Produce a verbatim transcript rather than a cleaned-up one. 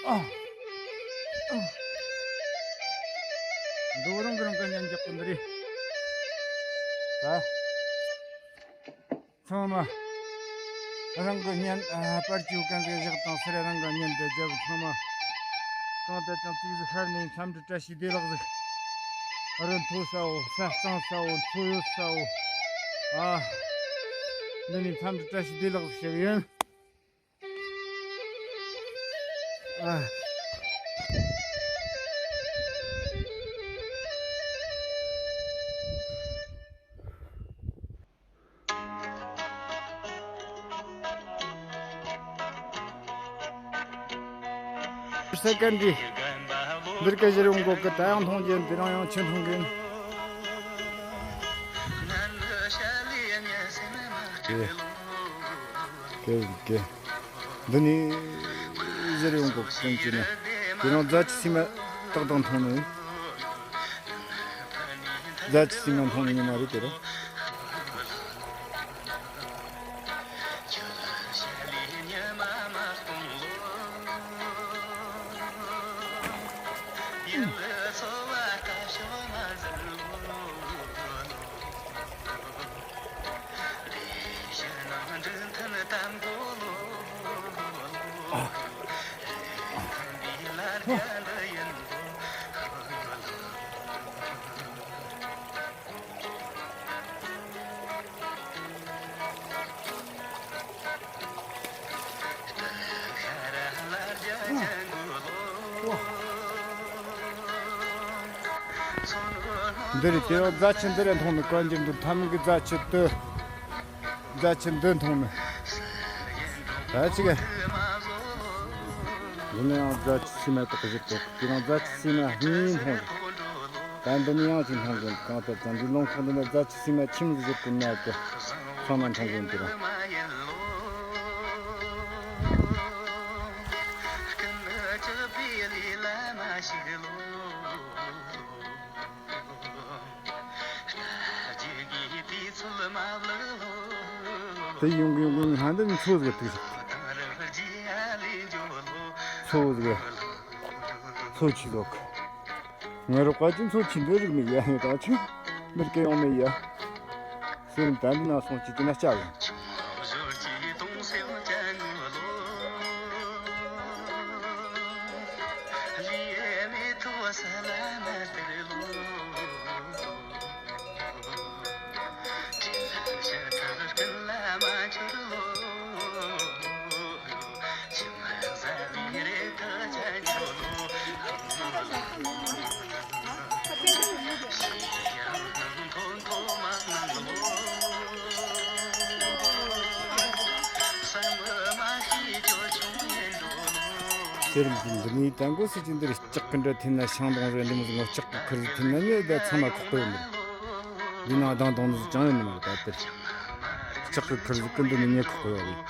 ཨ། ཨ། འདུག་རང་གི་རང་གི་གཉེན་རྒྱག་གི་འདི་རེད། ད། ཚང་མ། རང་གི་གཉེན། ཨ། པར་གྱི་གན་ཟིག་བཞག་དང་སེར། རང་གི་གཉེན་དེ་རྒྱབ། ཚང་མ། གང་ལྟར་ཀྱང་ཙིག་ཟིག་ཤར་ནས་འཚམས་འདྲི་བཀྲ་ཤིས་བདེ་ལེགས་ཟིག་རི་མཐོ་ས་བོ། ས་གཙང་ས་བོ། མཚོ་ཡོད་ས་བོ། ཨ། འདི་ནས་འཚམས་འདྲི་བཀྲ་ཤིས་བདེ་ལེགས་ཟིག་ཞུ་གི་ཡིན། ཨ། སེ་ཀན་ཌི། འདིར་སྐད་བཞིར་ཡོང་གོ་གི། ད་ཡང་མཐོང་རྒྱུ་འདི་རང་ཡང་ཆེ་མཐོང་གི། ཀེ། ཀེ། ཀེ། འདི་ནས་བཞིར་ཡོང་གོ་གི་སྐད་ཅིག་ནི། དེ་རིང་རྫ་ཆུ་སིལ་མ་ཏག་ཏག་མཐོང་ནི། རྫ་ཆུ་སིལ་མ་མཐོང་ནི་ཉི་མ་རེད་དེ་རིང་། འདི་རེད། དེ་རིང་རྫ་ཆུ་འདི་རེད་མཐོང་ནི། བཀའ་འགྱུར་འདི་མཐའ་མའི་གི་རྫ་ཆུ་དེ། རྫ་ཆུ་འདི་མཐོང་ནི། ད་ཅིག་གི། འདི་ནས་ཡང་རྫ་ཆུ་སིལ་མ་ཏག་བཞུར་གོ། དེ་རིང་རྫ་ཆུ་སིལ་མ་གཉིས་མཐོང་། ད་འདི་ནས་ཡང་ཅིག་མཐོང་གི། གང་ལྟར་ཀྱང་འདི་རླངས་འཁོར་འདི་ནས་རྫ་ཆུ་སིལ་མ་ཁྱིམ་བཞུར་གོ་ན་དེ། ཚང་མ་མཐོང་གི་འདི་རིང་། དེ་ཡོང་གི་ཡོང་གི། ང་འདི་མཚོ་ཟིག་ཐུག་ཤག་མཚོ་ཟིག་མཚོ་ཆེ་ཟིག་ང་རོ་ཀ་ཅི་མཚོ་ཆེ་འདི་རིག་མི་ཡ། ཡ་ད་ཆུ་མིར་སྐད་ཡོང་མི་ཡ། སེམས་ད་འདི་ན་སོང་ཅི་ཅི་ན་ལྕགས་ཡོང་། དེར་འདི་ནས་ད་འགོ་སྲིད་ཀྱི་འདིར་ལྕགས་ཀྱི་འདྲ་འཐེན་ན། ཤིང་སྡོང་རེ་འདི་མོ་ཟིག་ལྕགས་ཀྱི་ཁུར་ཟིག་འཐེན་ན་ནི་ད་ཚང་མ་ཁོག་པ་ཡོད་མི་རེད། འདི་ན་ལྡང་ལྡང་ནི་ཟིག་ཅང་ཡོད་ནི་མ་རེད། ད་དེར་ལྕགས་ཀྱི་ཁུར་ཟིག་གི་འདི་ནས་ཉེ་ཁོག་པ་ཡོད་རེད།